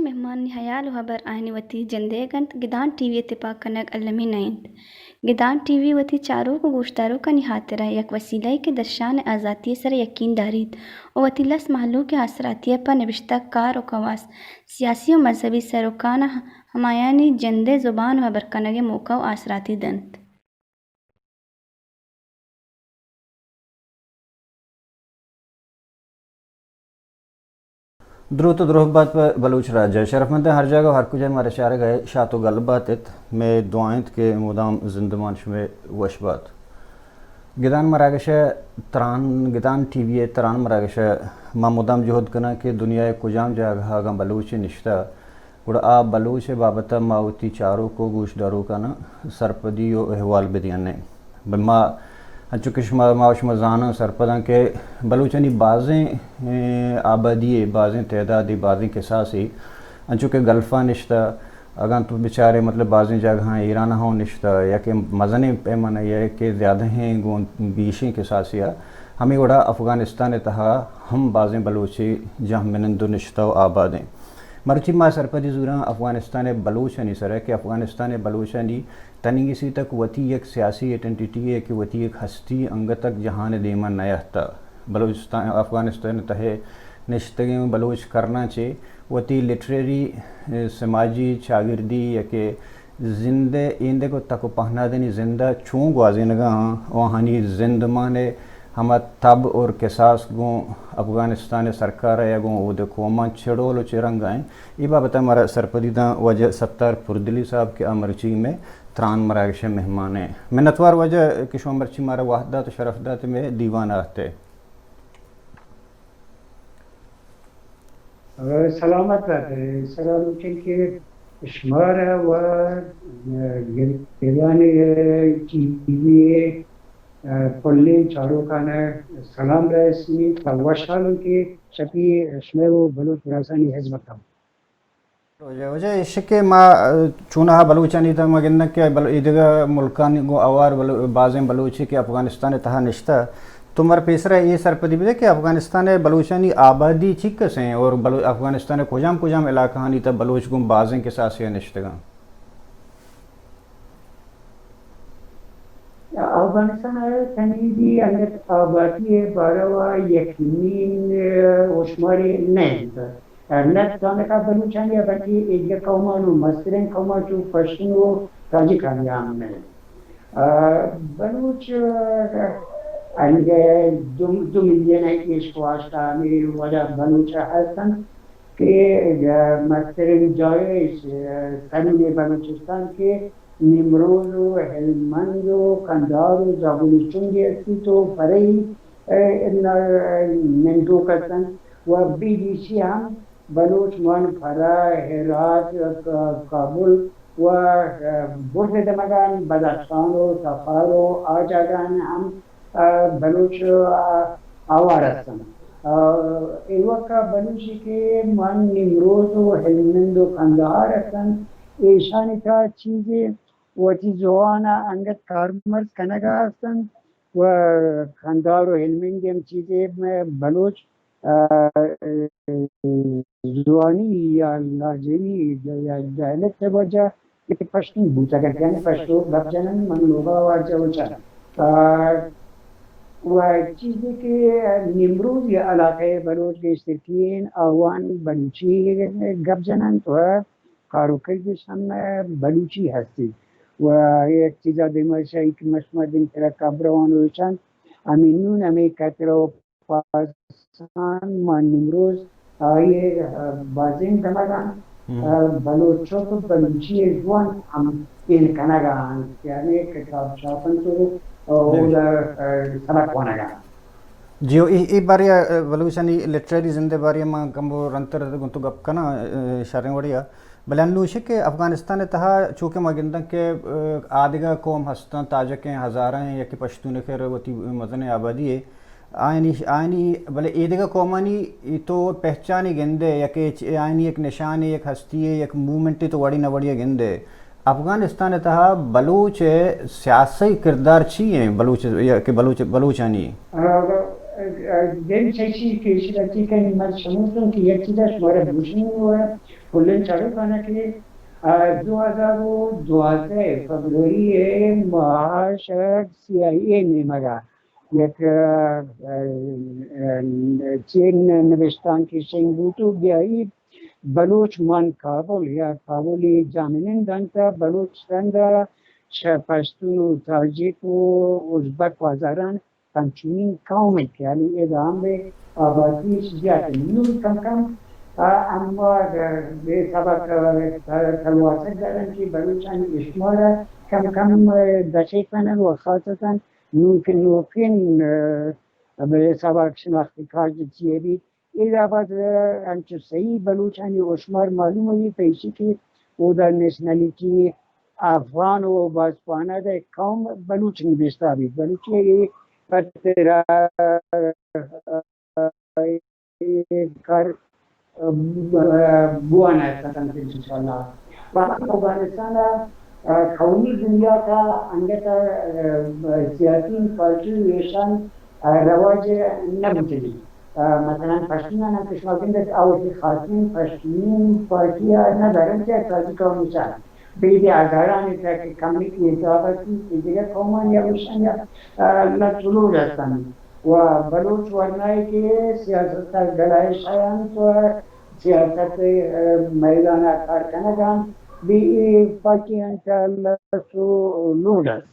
مہمانانی ہیال و ہبر آیانی وتی جندئیگ انت۔ گدان ٹی وی ء تپاک کنگ المی نہ انت۔ گدان ٹی وی وتی چاروک و گوشداروکانی ہاترا یک وسیلہ یے کہ درشان ء آزاتی ء سرا یقین داریت و وتی لس مہلوک ء آسراتی ء پہ نبشتہ کار و کواس، سیاسی و مذہبی سروکاناں ہمایانی جندئے زبان و ہبر کنگ ء موقع و آسراتی دنت۔ دروت و دروہ بات پہ بلوچ راج ء۔ شرفمندیں ہر جاگہ و ہر کجا مارا چارگ ء شات و گل بات ات۔ مئے دعا انت کہ مدام زندمان شمئے وش بات۔ گدان مراگش ء تران، گدان ٹی وی ء تران مراگش ء ما مدام جہد کناں کہ دنیا ء کجام جاگہ اگاں بلوچے نشتہ، گڑا آ بلوچ ء بابت ء ما وتی چاروک و گوشداروکاناں سرپدی و احوال بدیانیں۔ بل ما انچو کہ شما، ما شما زاناں، سرپداں کہ بلوچانی بازیں، اے، آبادی ء بازیں تعدادے، بازیں کساسے انچو کہ گلفا نشتہ، اگاں تو بچارے، مطلب، بازیں جاگہاں ایران ء ہوں نشتہ، یا کہ مزنیں پیمانہ یا کہ زیادہیں گوں بیشیں کساسے ء، ہمے وڑا افغانستان ء تہا ہم بازیں بلوچے جاہ منند و نشتہ و آبادیں۔ مرچی ما سرپدی زوراں افغانستان ء بلوچانی سرا کہ افغانستان ء بلوچانی تنیگی سی تک وتی یک سیاسی آئیڈنٹیٹی ء کہ وتی یک ہستی انگت تک جہان ء دیما نیاہتہ۔ بلوچستان، افغانستان ء تہ ء نشتگیں بلوچ کرناں چہ وتی لٹریری، اے، سماجی، چاگردی یا کہ زند ء ایندگہ تک و پہنادانی زند ء چون گوازینگا آں و آہانی زندمان ء ہما تب اور کساس گوں افغانستان ء سرکار ء یا گوں اود ء قوماں چڑول و چہ رنگ ء انت، اے بابت ء مارا سرپدی داں واجہ ستار پردلی صاحب کہ آ مرچی مئے تران مراگش ء مہمان ء۔ منتوار واجہ کہ شما مرچی مارا وہد دات و شرف دات مئے دیوان ء آہتے۔ سلامت بات۔ سلام چنکہ شمارا و گریانی ٹی وی کلیں چاروکان سلام رسنی و وشحالوں کہ شپی شمئے و بلوچ براسانی خدمت ہم۔ واجہ، واجہ، ایش کہ ما، اه، چونہا بلوچانی تہ ما گندن کہ بل-، ایدگہ ملکانی گوں اوار بلو-، بازیں بلوچے کہ افغانستان تہا نشتہ، تو مر پیسرا اے سرپدی بدے کہ افغانستان بلوچانی آبادی چیکس ہیں اور بلو-، افغانستان کجام کجام علاقہانی تہ بلوچ گوں بازیں کساسے نشتگاں؟ افغانستان ء تنیگی انگت آباتی ء باروا یقینی، ء، شمارے نہ انت۔ نہ تانکہ بلوچانی ء بلکہ ایدگہ قومان و مستریں قومان چو پشتون و تاجکانی ہم نہ انت۔ ء، بلوچ، ء، انگہ دو، دو ملین ء ایش و آشتا ہمے وجہ بلوچ ہست انت۔ کہ مسترین جاہ سرین بلوچستان کہ نیمروز و ہلمند و قندھار و زابلی چنگی استی تو پرئی، اه، ن-، نندوک استن و بی ڈی سی ہم بلوچ من پرا ہرات، ک-، کابل و، اه، برز دمگان بدخشان و تخار و آ جاگہان ہم ء بلوچ، ء، آوار است انت۔ ء ایوک ء بلوچی کہ من نیمروز و ہلمند و قندھار است انت، ایشانی تہا چیزے وتی زبان ء انگت کارمرز کنگ ء است انت و قندھار و ہلمند ہم چیزے بلوچ ء زوانی یا لہجہی یا ڈائلیکٹ ء وجہ کہ پشتون بوتگ انت، یعنی پشتو گپ جنن، من لوگا واجہ و چہ۔ ء و چیزے کہ نیمروز یا علاقہ بلوچ گیشتر کین آوان بلوچی گپ جننت و کاروکریش ہم بلوچی ہستی و یک چیزا دیما شاہی کہ مشما دیم ترا کبروان و چند ہمیں نون ہمیں کتر و پاسان ما نیمروز آئی ء بازیں دمگاں، ہم۔ ء بلوچ چک و بلوچی ء زوان ہم ہیل کنگ ء انت، یعنی کتاب چاپ انت و جی۔ اودا، ء، سبق وانگ ء انت۔ جی، اے، اے بارے ء بلوچانی لٹریری زند ء بارے ء ما کمو رندتر گوں تو گپ کناں، ء، شریں وڑے ء۔ بلے انوں ایش کہ افغانستان ء تہا چو کہ ما گنداں کہ، ء، آدگہ قوم ہستاں، تاجک ایں، ہزارہ ایں، یا کہ پشتون ء خیر وتی مزنیں آبادی ء، آیانی، آیانی، بلے ایدگہ قومانی تو پہچانے گندے، یا کہ چ-، آیانی یک نشانے، یک ہستی ء، یک موومنٹے تو وڑی نہ وڑی ء گندے۔ افغانستان ء تہا بلوچ ء سیاسی کردار چی ایں؟ بلوچ، یا کہ بلوچ، بلوچانی؟ آ، آ، آ، دیم چیزی کہ ایشی را چی کنی من شموشتوں کہ یک چیزا شمارا گوشنی و، کلیں چاروکاں کہ، آ، دو ہزار و دوازدہ فبروری ء ماہ ء شہ سی آئی اے نیمگ ء یک، آ، آ، آ، چین نبشتانکی شنگ بوت و بیائی بلوچ مان کابل یا کابلی جامنند انت، بلوچ رند ء شہ پشتون و تاجک و ازبک و ہزاران پنچمین قوم انت کہ یعنی ادا ہم بہ آبادیش زیات انت۔ نوں کم کم، آ، ہموار، آ، بہ حسابا ک-، ک-، کلواسگ دارن کہ بلوچانی اشمار کم کم، آ، دچے کنن و خاصتاً نوں کہ نوکین، آ، بہ حسابا شناختی کارڈ چیے بیت، ادا پد انچو صحیح بلوچانی اشمار معلوم بیت، پہ ایشی کہ اودا نیشنلٹی افغان و بازپانہ دے قوم بلوچ نبشتہ بیت۔ بلوچی اے پترا کار بوانا کنت انشاءاللہ۔ و افغانستان ء قومی بنیاد ء انگت ء سیاسی پارٹی ایشان رواج نہ بوتگی۔ مثلاً پشتونان ہم کہ شما گندت، آ وتی خاصیں پشتونی پارٹی ء نہ دارنت کہ تاجک ء مچان بیدے ہزارانی تک کمی اضافہ کی کہ دیگر قومان یا اوشان یا، آ، نہ چلو رسن۔ و بلوچ ورنائے کہ سیاست ء گلائش انت و سیاست ء میدان ء کار کنگ ء انت، بی اے پارٹی انت لس و لوڈ است۔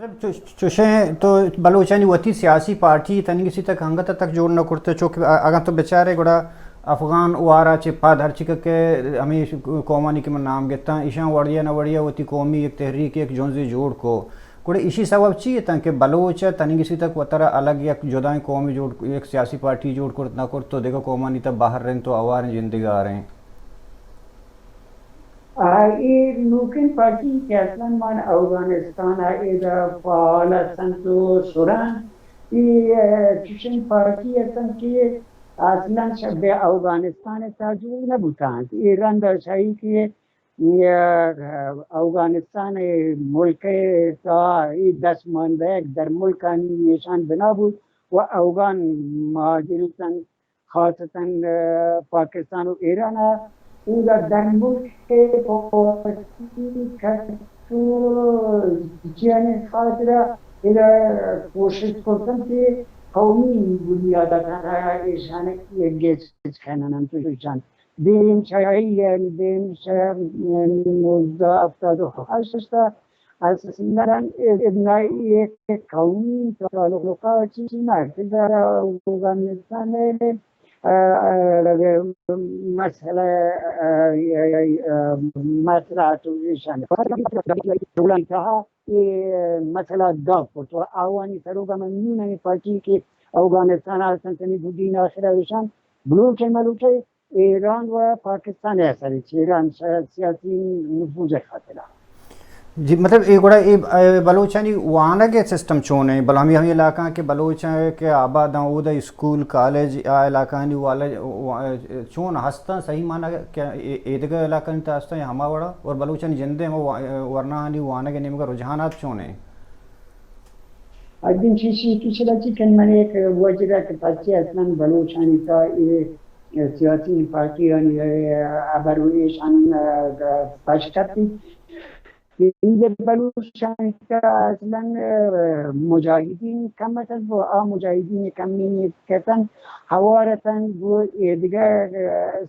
مطلب چو-، چوشیں تو بلوچانی وتی سیاسی پارٹی تنیگی سی تک انگت تک جوڑ نہ کرتے، چونکہ ا-، اگاں تو بچارے گڑا افغان وارا چہ پد ہرچی کہ ہمیں قومانی کہ من نام گتاں، ایشاں وڑیا نہ وڑیا وتی قومی یک تحریک، یک جنزے جوڑ کو۔ گڑا ایشی سبب چی اتاں کہ بلوچ تنیگی سی تک وترا الگ یک جدائیں قومی جوڑ، یک سیاسی پارٹی جوڑ کرت نہ کرت تو دگہ قومانی تہ بہر رنت و اواریں جندگاریں؟ آ، اے نوکیں پارٹی کہ اصلاً مان اوگانستان ء ادا فعال ہستنت و سران، اے، آ، چوشیں پارٹی ہستنت کہ اصلاً شہ بہ اوگانستان ء تاجوڑ نہ بوتنت۔ اے رند ء شاہی کہ، آ، اوگانستان ء ملک ء تا اے دست ماندہ یک در ملکانی ایشان بنا بوت و اوگان مہاجر اتنت۔ خاصتاً، آ، پاکستان و ایران ء اودا در ملک ء پارٹی کت و جیانی خاطر ء ادا کوشش کرتن کہ قومی بنیاد ء تہا ایشان ء گیج کنن انت و ایشان دیم شاہی، یعنی دیم شاہ نوزدہ ہفتاد و ہشت ء اصلاً ابنائی یک قومی تعلقات چی نہ کہ در اوگانستان ء، ا، ا، مسئلہ، ا، ا، ا، مسئلہ تو ایشان تہا یہ مسئلہ داغ کرت و آوانی سروگا من نون ہمیں پارٹی کہ اوگانستان آسن سنی بدین آخر ایشان بلوچ ملوچ ایران و پاکستان ء اثر چہ ایران ش-، سیاسی نفوذ ء خاطر ء۔ جی، مطلب، اے گڑا اے، اے بلوچانی وانگ ء سسٹم چون ہے؟ بل ہمیں، ہمیں علاقہ کہ بلوچ ہیں کہ آباد ہیں، اودا اسکول، کالج، آ علاقہ نی والج، وا-، چون ہستاں، صحیح معنی کہ اے، اے دگہ علاقہ نی تا ہستاں یا ہما وڑا؟ اور بلوچانی جندے ہم وا-، ورناہانی وانگ ء نیمگا رجحانات چون ہیں؟ اگن چیشی کہ چلا چی کن من ایک وجہ کہ پرچے اصلاً بلوچانی تا اے سیاسی پارٹیانی ہبر و ایشان پش کپی۔ اینجا بلوچانی تا اصلاً مجاہدین کم اتن و آ مجاہدین کمی کتن ہوار اتن گو ایدگہ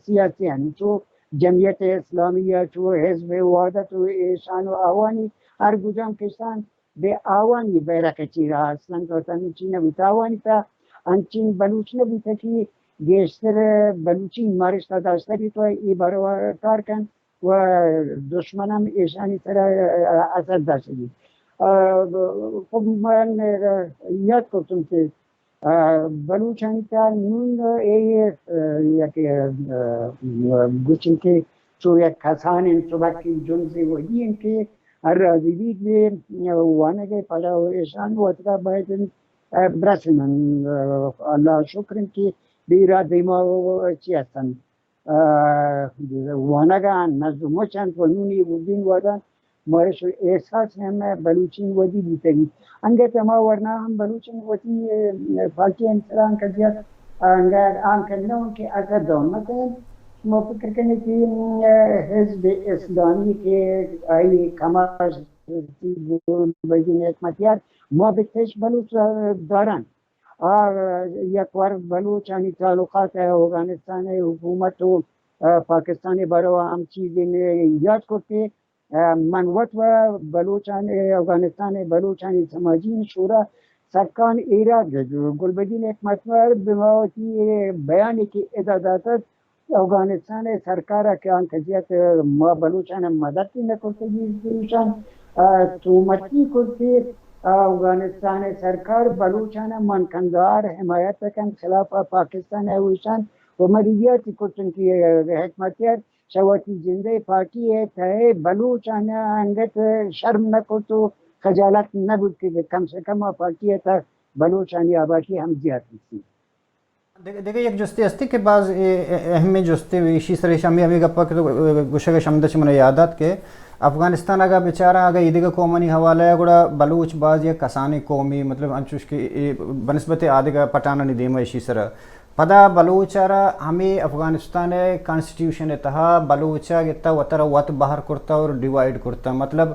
سیاسی ہن چو جمعیت اسلامیہ، چو حزب وحدت و ایشان و آوانی ہر گجام کشان بہ آوانی بیرک ء چیرا اصلاً تو تنی چی نہ بوت۔ آوانی تا انچین بلوچ نہ بوت کہ گیشتر بلوچی مارشتا داشتہ بیت و اے باروا کار کن و دشمن ہم ایشانی سرا اثر داشتہ بیت۔ آ، خب من یاد کرتم کہ آ، بلوچانی تہا نون اے، آ، یک، آ، گوشن کہ چو یک کسانیں سبکیں جنزے ودی انت کہ ہر راجی بیت بہ وانگ ء پڑا و ایشان وترا باید انت، آ، برسن انت۔ آ، اللہ شکر انت کہ بیرا دیما چی ہستن۔ آ، وانگ ء نزمچ انت و نون اے گڈین وہداں مارش احساس ہم بلوچی ودی بیتگی۔ انگت ہما ورنا ہم بلوچی وتی، اے، پارٹی انسران کجیت، انگت آن کنوں کہ اگر دو مثلاً ما فکر کنیں کہ، م، حزب اسلامی کہ آئی کماش بگین حکمتیار، ما بکش بلوچ دارن۔ آ یک وار بلوچانی تعلقات اوگانستان حکومت و، ا، پاکستان باروا ہم چیزی یاد کرتے۔ ا، من وت و بلوچان، اوگانستان بلوچانی سماجی شورا سرکان ایراد گلبدین حکمتیار بما وتی بیانی کہ ادا داتت، اوگانستان سرکار کہ آن کجیت ما بلوچان مدد نہ کرتگی ایشان، ا، تومتی کرتی۔ اوگانستان سرکار بلوچان من کندہار حمایت کن خلاف پاکستان اوشان و مریاتی کرتن کہ حکمتیار شہ وتی جندئے پارٹی ء تہ ء بلوچان ء انگت شرم نہ کرت و خجالت نہ بوت کہ کم سے کم آ پارٹی ء تہ بلوچانی آبادی ہم زیات بیت۔ دگہ، دگہ یک جستے ہستی کہ باز اے، اے، اہمیں جستے و ایشی سر ایش ہمیں، ہمیں گپا کہ تو گوشگ شمدہ چہ من یاد آت کہ افغانستان اگا بچاراں، اگا ایدگہ قومانی حوالہ ء گڑا بلوچ باز یک کسانیں قومی، مطلب انچوش کہ اے بنسبت آدگہ پٹانانی دیما ایشی سر پدا بلوچ ء را ہمے افغانستان ء کانسٹیٹیوشن ء تہا بلوچ ء گتا وترا وت بہر کرتا اور ڈیوائیڈ کرتا، مطلب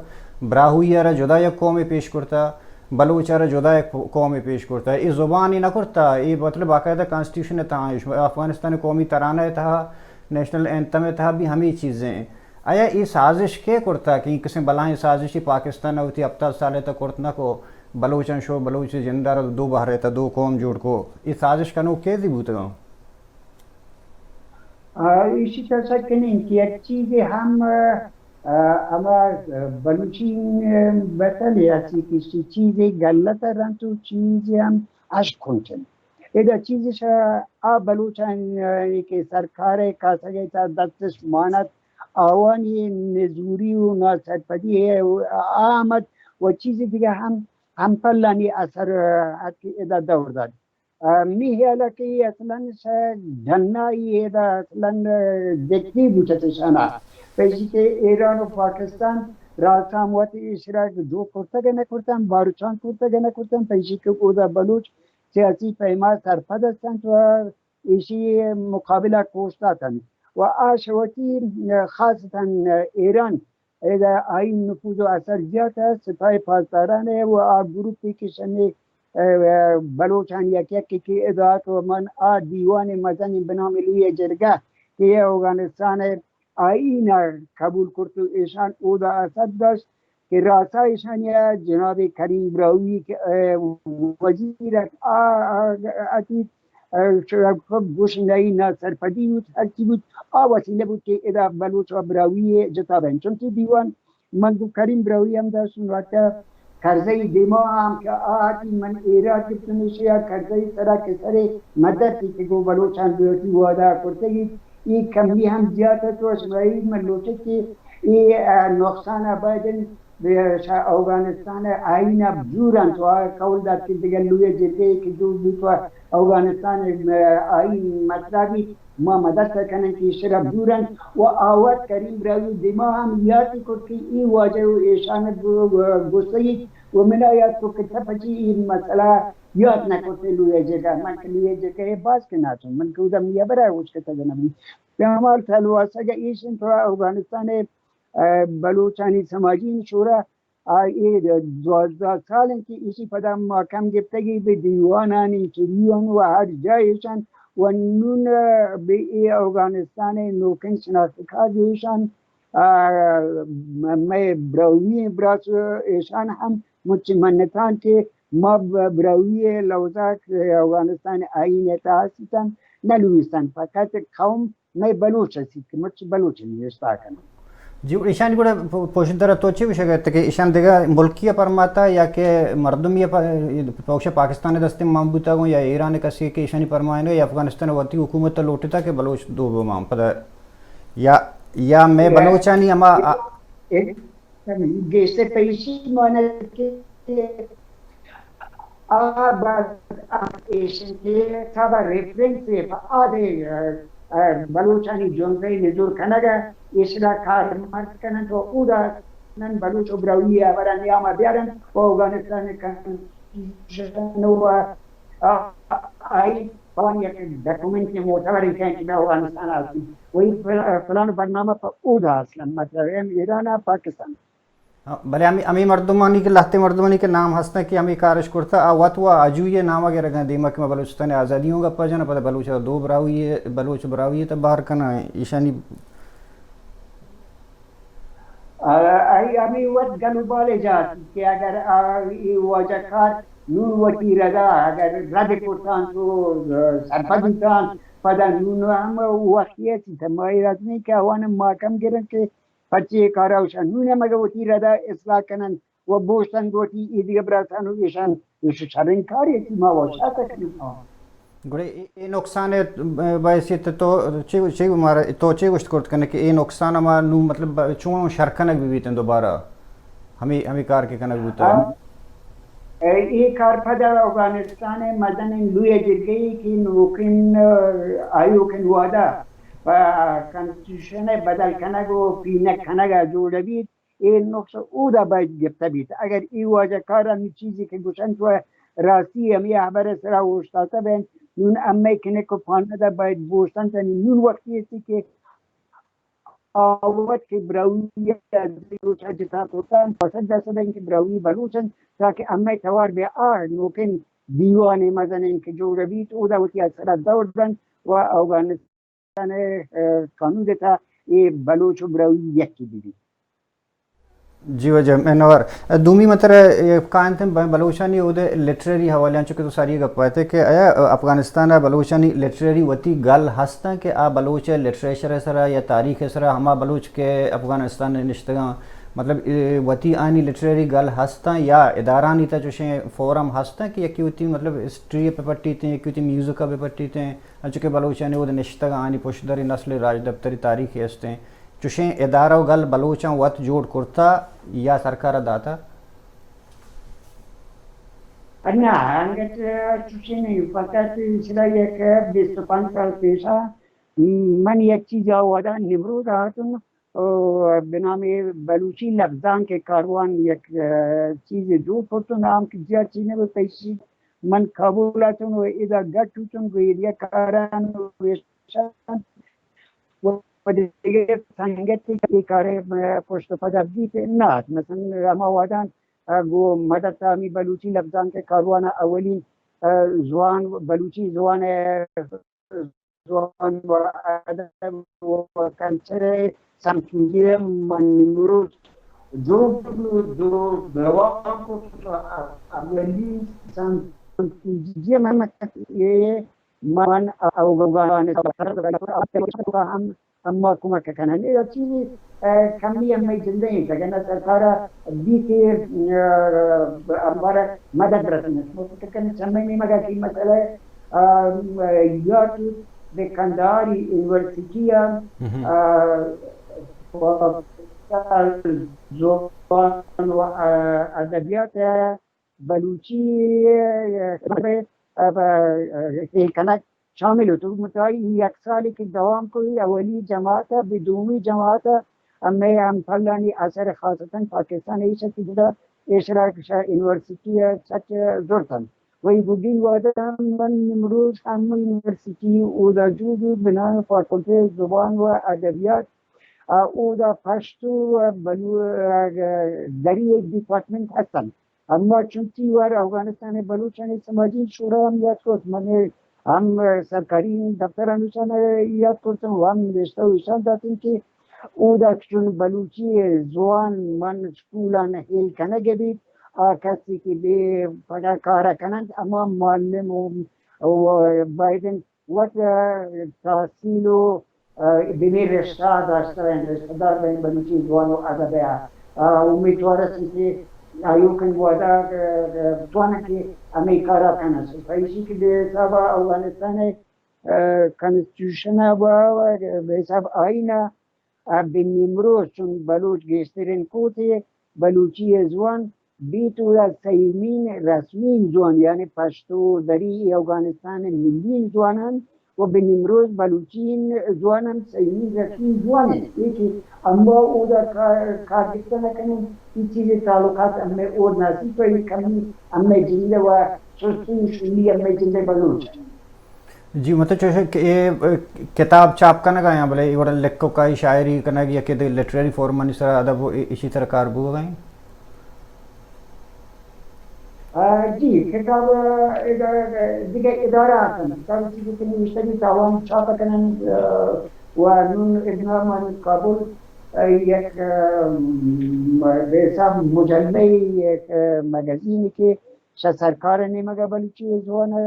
براہوئی ء را جدا یک قومے پیش کرتا، بلوچ ء را جدا یک قومے پیش کرتا، اے زبانی نہ کرتا، اے مطلب باقاعدہ کانسٹیٹیوشن ء تہا اش-، افغانستان قومی ترانہ ء تہا، نیشنل اینتھم ء تہا بھی ہمے چیزیں۔ آیا اے سازش کے کرتا کہ اے کسیں بلاہیں سازشی پاکستان ء وتی ہپتاد سال ء تہ کرت نہ کو؟ بلوچاں شو بلوچ جندار دو بہر ء تہ دو قوم جوڑ کو، اے سازش کنوک کے دی بوتگاں؟ آ، ایشی تہ سک کنیں کہ یک چیزے ہم، آ، ہما بلوچی بتل یا سی کسی چیزے غلط رنت و چیزے ہم اش کنٹن۔ ادا چیزش آ بلوچانی کہ سرکار کاسگ ء تہ دستش مانت، آوانی نزوری و ناسرپدی ء آمد و چیزی دیگہ ہم، ہم پلانی اثر ات کہ ادا دور دات۔ ء، می خیال ء کہ اے اصلاً شہ ڈنا ای ادا اصلاً جدی بوتت اشانا۔ پیشی کہ ایران و پاکستان راساں وت اشرا دو کرتگ نہ کرتن، باروچان کرتگ نہ کرتن، پیشی کہ اودا بلوچ سیاسی پیما سرپد ہستنت و ایشی مقابلہ کوشت اتنت و آ شہ وتی خاصتاً ایران ادا آئی نفوذ و اثر زیات است، سپاہ پاسداران ء و آ گروپی کہ شمی، ء، بلوچانی یک یکی کہ ادا ات و من آ دیوان مزنی بنام لوی جرگہ کہ اوگانستان ء آئین ء قبول کرت و ایشان اودا اثر داشت کہ راسا ایشانی ء جناب کریم براہوئی کہ، ء، وزیر ات، آ، آ، اتیت، ء، ش-، گوش نئی ناسرپدی بوت، ہرچی بوت، آ وسیلہ بوت کہ ادا بلوچ و براہوئی جتا بین۔ چونکہ دیوان من گوں کریم براہوئی ہم داشتن وقت کرزئی دیما ہم کہ آ تی من ایراد گپتن ایشی ء کرزئی سرا کہ سرے مدد تی کہ گوں بلوچان دوتی وعدہ کرتگی، ای کمی ہم زیات ات و شمائی من لوٹے کہ ای، ء، نقصان ء بایدن بہ شہ اوگانستان ء آئین ء بزور انت و آ قول دات کہ دگہ لوی جرگہ ای کہ جوڑ بوت و اوگانستان ء آئین مطلبی ما مدد کنن کہ ایشرا بزور انت و آ وت کریم براہوئی دیما ہم یاتی کت کہ ای واجہ و ایشان ء گو-، گوستگی و منا یات کت کہ تہ پچی ای مسئلہ یات نہ کرتے لوی جرگہ، من کہ لوی جرگہ ء باز کہ ناتوں، من کہ اودا می ہبرا اوشکتگ نہ بوت۔ بہرحال تلواسگ ایش انت و اوگانستان ء ء، بلوچانی سماجی شورا، آ، اے دوازدہ سال انت کہ ایشی پدا ما کم گپتگی بہ دیوانانی انٹرویو ان و ہر جا ایشان و نون، ء، بہ اے اوگانستان نوکن شناخت کارد ایشان، ء، م-، مئے براہوئی براس ایشان ہم مچ منتان کہ ما ب-، براہوئی لوزاک اوگانستان آئین تحسیتن نلویستن، فقط قوم مئے بلوچ ہستی کہ مرچی بلوچ نوشتہ کنن۔ جی، ایشانی گڑا پ-، پوشدر تو چی گوشگ ات کہ ایشان دگہ ملکی پرماتا یا کہ مردمی پ-، پوش پاکستان دست مان بوتا گوں یا ایران کسی کہ ایشانی پرمائنگا یا افغانستان وتی حکومت لوٹتا کہ بلوچ دو بمان پدا یا، یا مئے بلوچانی ہما آ-، گیشتر پیشی مانا کہ آ بس ایشن کہ سبا ریفرنس پہ آدے، ء، ء، بلوچانی جنزے نزور کنگ ء ایشرا کار مرز کننت و اودا نن بلوچ و براہوئی ء ہبرا نیاما بیارنت و اوگانستان کنسٹیٹیوشن و، ء، آئی آوانی یک ڈاکومنٹ معتبر کہیں کہ افغانستان آتی، وہی فلان برنامہ پہ اودا اصلاً، مطلب، ہم ایران آ پاکستان۔ ہاں، بلے ہمیں، ہمیں مردمانی کہ لہتے مردمانی کہ نام ہستن کہ ہمیں کارش کرتا، آ وت و آجوئی نام گرگاں دیما کہ ما بلوچستان آزادی ہوں گپا جانا، پدا بلوچ دو براہوئی، بلوچ براہوئی تا بہر کنا ایشانی۔ آ، آئی ہمیں وت گل و بال جات کہ اگر آ، اے واجہ کار نون وتی ردا اگر رد کرتان تو، آ، سرپد بوتان، پدا نون ہم وقتی است، ما اے رد نہیں کہ آوان ماکم گرن کہ پرچے اے کارا وشان۔ نون ہم اگہ وتی ردا اصلاح کنن و بوشتن گوٹی ایدگہ براسان و ایشان، ایش شرین کاری کہ ما وشاتا کنن۔ گڑا اے، اے نقصان ء بحیثیت تو چے، چے مارا، تو چے گوشت کرت کنے کہ اے نقصان ما نو مطلب چون شر کنگ بہ بیتن دوبارہ ہمیں، ہمیں کار کے کنگ بوتا؟ اے، اے کار پدا افغانستان ء مزن لوی جرگہ ای کہ نوکن، آیوکن وعدہ پہ کانسٹیٹیوشن ء بدل کنگ و پینک کنگ ء جوڑ بیت، اے نقص اودا باید گپتہ بیت۔ اگر اے واجہ کار ہمے چیزے کہ گوشنت و راستی ہمے ہبر سرا اوشتاتہ بنت، نون ہمے کنک و پاندا باید بوشتنت۔ نون وقتی استی کہ آ وت کہ براہوئی ء روچا جتا کرتن، پسند دست دیں کہ براہوئی بلوچ انت، تاکہ ہمے توار بیا آ نوکن دیوانے مزنیں کہ جوڑ بیت، اودا وتی اثرات دور دنت و افغانستان ء، ء، قانون ء تہا اے بلوچ و براہوئی یکے بہ بیت۔ جی واجہ منور۔ دومی من ترا، اے، کاینت ب-، بلوچانی اودے لٹریری حوالیاں، چونکہ تو ساری گپ ء کہ آیا افغانستان ء بلوچانی لٹریری وتی گل ہستاں کہ آ بلوچ ء لٹریچر ء سرا یا تاریخ ء سرا ہما بلوچ کہ افغانستان ء نشتگاں، مطلب، اے، وتی آنی لٹریری گل ہستاں یا ادارانی تا چوشیں فورم ہستاں کہ یکی وتی، مطلب، ہسٹری ء پہ پٹیتیں، یکی وتی میوزک ء بہ پٹیتیں؟ انچو کہ بلوچانی اود نشتگ آنی پشدری نسل راجدپتری تاریخی استیں۔ چوشیں ادارہ و گل بلوچاں وت جوڑ کرتا یا سرکار ء داتا؟ نہ، انگت چوشیں نہیں، فقط چرا یک بیست و پنچ سال پیشا من یک چیز آوادان نمرود آتن، او، بہ نام بلوچی لبزانک کاروان یک، ء، چیزے جوڑ کرتن، نام کہ جا چی نہ بوت، ایشی من کابل آتن و ادا گٹ ہوتن، گو ایریا کاران و ایشان و دگہ سنگت ای کارے پشت پدا بیت نہ آت۔ مثلاً ہما وادان، ء، گو مدد تا ہمی بلوچی لبزانک کاروان اولی، ء، زوان، بلوچی زوان ء زوان و ادب و کلچر ء سمسونجی ء من امروز جو، جو دوام کو اولی سمسونجی ء من، من اوگان ہم، ہم کمک کنن۔ اے چیزی، ء، کمی ہمے جندے انت۔ اگر نہ سرکار ء بیت، ء، ہمارا مدد رسینت۔ مو فکر کنیں چمے نیمگا کی مسئلہ ء، ام، یاتوت بہ کندہاری یونیورسٹی ء، مہم۔ ء، پروفیسر زبان و، ء، ادبیات ء بلوچی ء، ء، ء، ہیل کنگ شامل اتو۔ متائی یک سالے کہ دوام کو، اولی جماعت ء بہ دومی جماعت ء ہمے ہم پلانی اثر خاصتاً پاکستان ایش ء کہ گڑا ایشرا شہ یونیورسٹی ء سچ زرتن۔ وہی گڈین وہدا من نیمروز ہم یونیورسٹی اودا جوڑ بنائیں فاکولٹی زبان و ادبیات، آ، اودا پشتو و بلو-، آ، دری ڈیپارٹمنٹ ہستن۔ اما چنتی وار افغانستان بلوچانی سماجی شورا ہم یاد کرت، من ہم سرکاری دفتر انوشان یاد کرتن و ہم نوشتہ و ایشان داتن کہ اودا چون بلوچی زوان من سکولان ہیل کنگ بیت، آ کسی کہ بے پگا کارا کنند، اما معلم و، و بایدن وت، ء، تحصیل و، ء، بنی رشتہ داشتہ بین، رشتہ دار بین بلوچی زبان و ادب ء۔ ء، امیدوار است کہ آیوکن وعدہ، ء، ء، توانن کہ ہمیں کارا کنن۔ پہ ایشی کہ بے حساب افغانستان ء، ء، کانسٹیٹیوشن ء و، و بے حساب آئین ء، ء بہ نیمروز چون بلوچ گیشترین کوتے بلوچی ء زوان بیت و سیمین رسمی زوان، یعنی پشتو دری افغانستان ملی زوان انت و بہ نیمروز بلوچی زوان ہم سیمین رسمی زوان انت۔ اے کہ اما اودا کار، کار گپتہ نہ کنن، اے چیز تعلقات ہمیں اور نزدیک و اے کمی ہمیں جند و سستی شلی ہمیں جند بلوچ انت۔ جی، مطلب چوشیں کہ اے، اے، کتاب چاپ کنگ ءَ یا بلے اے وڑا لکھوکائی شاعری کنگ یا کہ لٹریری فورمانی سرا ادب و اے، ایشی سرا کار بوگ ءَ ایں؟ آ، جی، کتاب، آ، ادا-، دگہ ادارہ ہستن، کتاب چیزی کہ نوشتگی تاوان چاپ کنن، آ، و نون ابنا من کابل، آ، یک، آ، م-، بے حساب مجلہ، یک، آ، مگزین کہ شہ سرکار نیمگا بلوچی زبان، آ،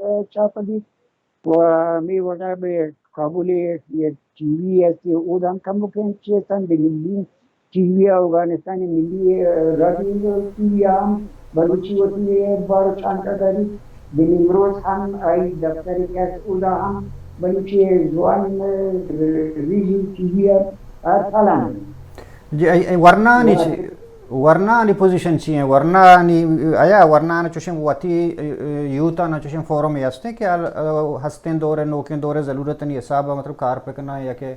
آ، چاپ بیت۔ و ہمے وڑا بہ کابل ءَ یک ٹی وی ہستی، اود ہم کمکیں چی ہستن، بہ ملی ٹی وی ءَ، اوگانستان ملی رادیو ٹی وی ءَ ہم بلوچی وتی بار چانکا داری۔ بہ نیمروز ہم آئی دفتر کس، اودا ہم بلوچی زبان ریڈیو ٹی وی ءَ ہر سالان۔ جی، اے، اے ورنانی و چی؟ ورنانی پوزیشن چی ہیں؟ ورنانی، آیا ورنان چوشیں وتی، اے، اے، یوتان چوشیں فورم ہستیں کہ ال-، ہستیں دور، نوکیں دور ضرورتانی حساب ءَ مطلب کار پکناں یا کہ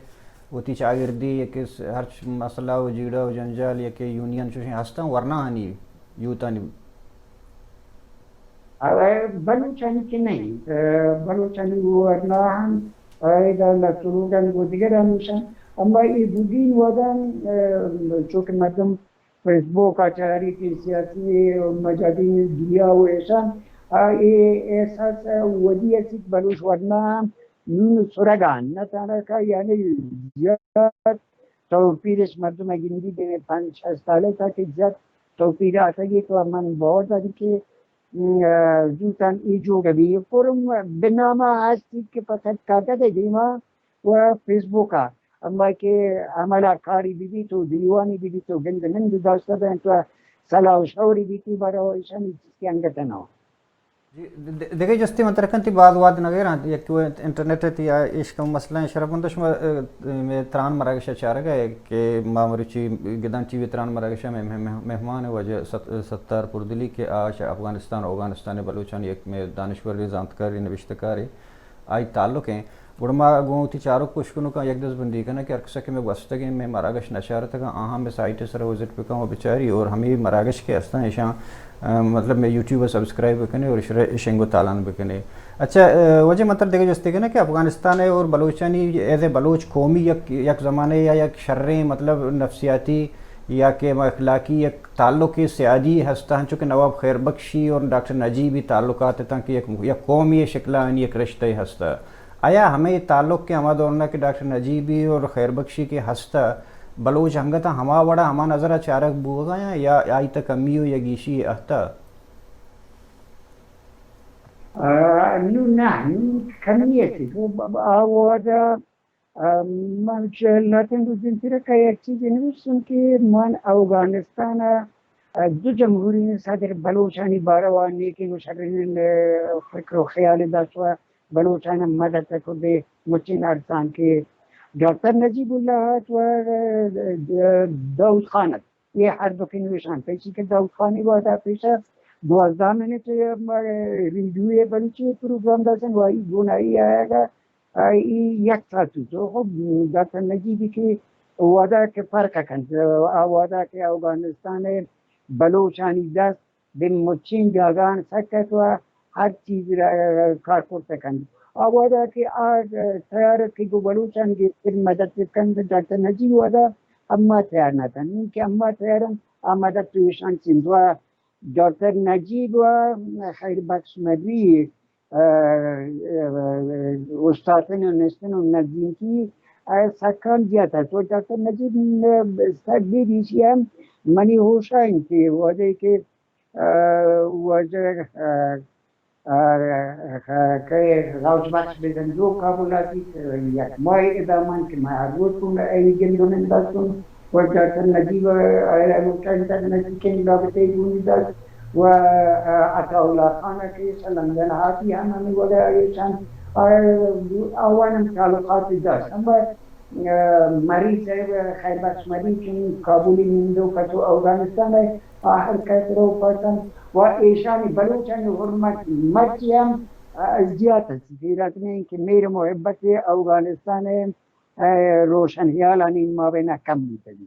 وتی چاگردی یا کہ س-، ہرچ مسئلہ و جیڑہ و جنجال یا کہ یونین چوشیں ہستاں ورنانی یوتانی؟ ارے بلوچانی کہ نہیں، اے، بلوچانی ورنا ہم، اے، ادا لترودن و دیگر ہمیشن، اما اے بوگین ودن، اے، چونکہ مردم فیسبوک ءَ چاری کہ سیاسی مجادین دنیا و ایشان، آ، اے احساس ودی است بلوچ ورنا نون سرگان، نہ تنکا یعنی زیات تو پیرش مردم گندی بین پنچ شش سالے تا کہ زیات تو پیر آتگی تو من باور داری کہ، م، آ، زوتان ای جوڑ بی۔ فورم بناما ہستی کہ فقط کاغذ دیما و فیسبوک ءَ، اما کہ عمل ءَ کاری بہ بیت و دیوانی بہ بیت و گند نند داشتہ بنت و صلاح و شوری بیتی برو ایشانی چیزی انگت نہ۔ جی، د-، د-، دگہ جستے من ترا کنتی باز واد نہ گیراں، یک وہ انٹرنیٹ ءِ تیا ایش کم مسئلہ ہیں۔ شرف مند شما، اه، مے تران مراگش ءَ چارگ ءَ کہ ما مروچی گدان ٹی وی تران مراگش ءَ مہ-، مہ-، مہ-، مہمان واجہ ست-، ستار پردلی کہ آ چہ افغانستان، اوگانستان بلوچانی یک مے دانشورے، زانتکارے، نبشتہ کارے۔ آئی تعلق ہیں۔ گڑا ما گوں وتی چاروک پشکنوکاں یک دست بندی کناں کہ ہر کسا کہ مئے گوستگیں مئے مراگش نچارتگاں، آہاں مئے سائٹ ءِ سرا وزٹ بکن و بچاری اور ہمے مراگش کہ ہستاں ایشاں، ا، مطلب مئے یوٹیوب ءَ سبسکرائب بکنے اور اشرا شنگ و تالان بکنے۔ اچھا، ا، واجہ من ترا دگہ جستے کناں کہ افغانستان ءِ اور بلوچانی ایز اے بلوچ قومی یک، یک زمانے یا یک شریں مطلب نفسیاتی یا کہ اخلاقی یک تعلق سیادی ہستہ، ہنچو کہ نواب خیر بخشی اور ڈاکٹر نجیبی تعلقات اتاں کہ یک، یک قومی شکلانی یک رشتہ ہستہ۔ آیا ہمے تعلق کہ ہما دورنا کہ ڈاکٹر نجیبی اور خیر بخشی کہ ہستہ، بلوچ انگتاں ہما وڑا ہما نظرا چارگ بوگا یا، یا آئی تہ کمی و یا گیشی اہتہ؟ آ، نو نہ، نو کمی اتی۔ آ وہدا ء من چہ لاتیں روچ دیمتر ء یک چیزے نوشتم کہ من اوگانستان ء دو جمہوری صدر بلوچانی باروا نیکیں و شریں فکر و خیال داشت و بلوچان مدد کت بہ مچیں ارسان کہ ڈاکٹر نجیب اللہ ات و داؤد خان ات۔ یہ ہر دو کہ نوشان پیشی کہ داؤد خان ء وہدا پیش ء دوازدہ منٹ ء ریڈیو ء بلوچی پروگرام داشتن و آئی گونائی آیگ ء آئی یک ساعت تو خب ڈاکٹر نجیبی کہ وہدا کہ فرق کنت، آ وہدا کہ اوگانستان ء بلوچانی دست بہ مچین جاگہان سک ات و ہر چیز را کار کرت کنت۔ آ وہدا کہ آ تیار ات کہ گوں بلوچان گیشتر مدد کنت، ڈاکٹر نجیب وہدا اما تیار نہ اتنت۔ نون کہ اما تیار انت، آ مدد تو ایشان چنت و ڈاکٹر نجیب و خیر بخش مری ء، ء، استاتن و نشتن و نزدیکی ء سکان زیات است۔ و ڈاکٹر نجیب ء سک بے بیشی ہم منی ہوشا انت کہ وہدے کہ، ء، واجہ، ء، ء، کہ غوث بخش بزنجو کابل ء بیت، یک ماہ ادا من کہ من ہر روز گوں ای گند و نند داشتم۔ و ڈاکٹر نجیب ء آئی ء گوں انٹرنیٹ نزیکیں رابطہ گونی داشت و عطا اللہ خان ء کہ چہ لندن آتی ہم ہمے وڑ ء ایشان آوان ہم تعلقات داشت۔ اما مری صاحب، خیر بخش مری چون کابلی نندوک ات و اوگانستان ء آ ہر کس رو پسند و ایشانی بلوچانی حرمت مرچی ہم زیات است، زیرا کہ میر محبت اوگانستان ء ء روشن ہیالانی مابین ء کم بوتگی۔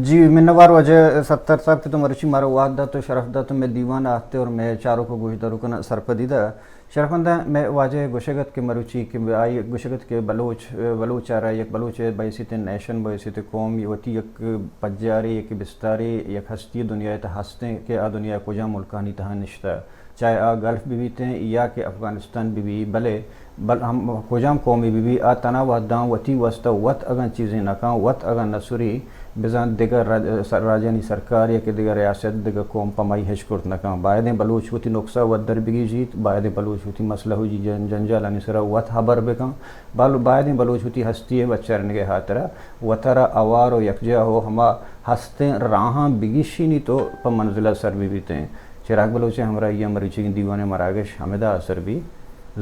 جی، منوار واجہ ستار صاحب کہ تو مرچی مارا وہد دات و شرف دات و مئے دیوان ء آہتے اور مئے چاروک و گوشداروکان سرپدی دات۔ شرفمنداں، مئے واجہ ء گوشگ ات کہ مروچی کہ آئی ء گوشگ ات کہ بلوچ، بلوچ ء را یک بلوچ ء بحیثیت نیشن، بحیثیت قوم وتی یک پجارے، یک بستارے، یک ہستی دنیا ء تہ ہستیں کہ آ دنیا ء کجام ملکانی تہا نشتہ، چاہے آ گلف بہ بیتیں یا کہ افغانستان بہ بی، بلے بل ہم کجام قومے بہ بی، آ تنا وھداں وتی واسطہ وت اگاں چیزے نہ کن، وت اگاں نہ سری، بزاں دگہ راج-، سر-، راجانی سرکار یا کہ دگہ ریاست، دگہ قوم پہ مئی ہچ کرت نہ کن۔ بایدیں بلوچ وتی نقصہ وت در بگیجیت، بایدیں بلوچ وتی مسئلہ و جی-، جن-، جنجالانی سرا وت ہبر بکن، بل-، بایدیں بلوچ وتی ہستی ء بچارنگ ء ہاترا وترا اوار و یکجاہ و ہما ہستیں راہاں بگیشینیت و پہ منزل ء سر بہ بیتیں۔ چراگ بلوچ ء ہمراہی ء مروچیگیں دیوان ء مراگش ہمدا سر بی۔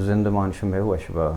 زندمان شمئے وش با۔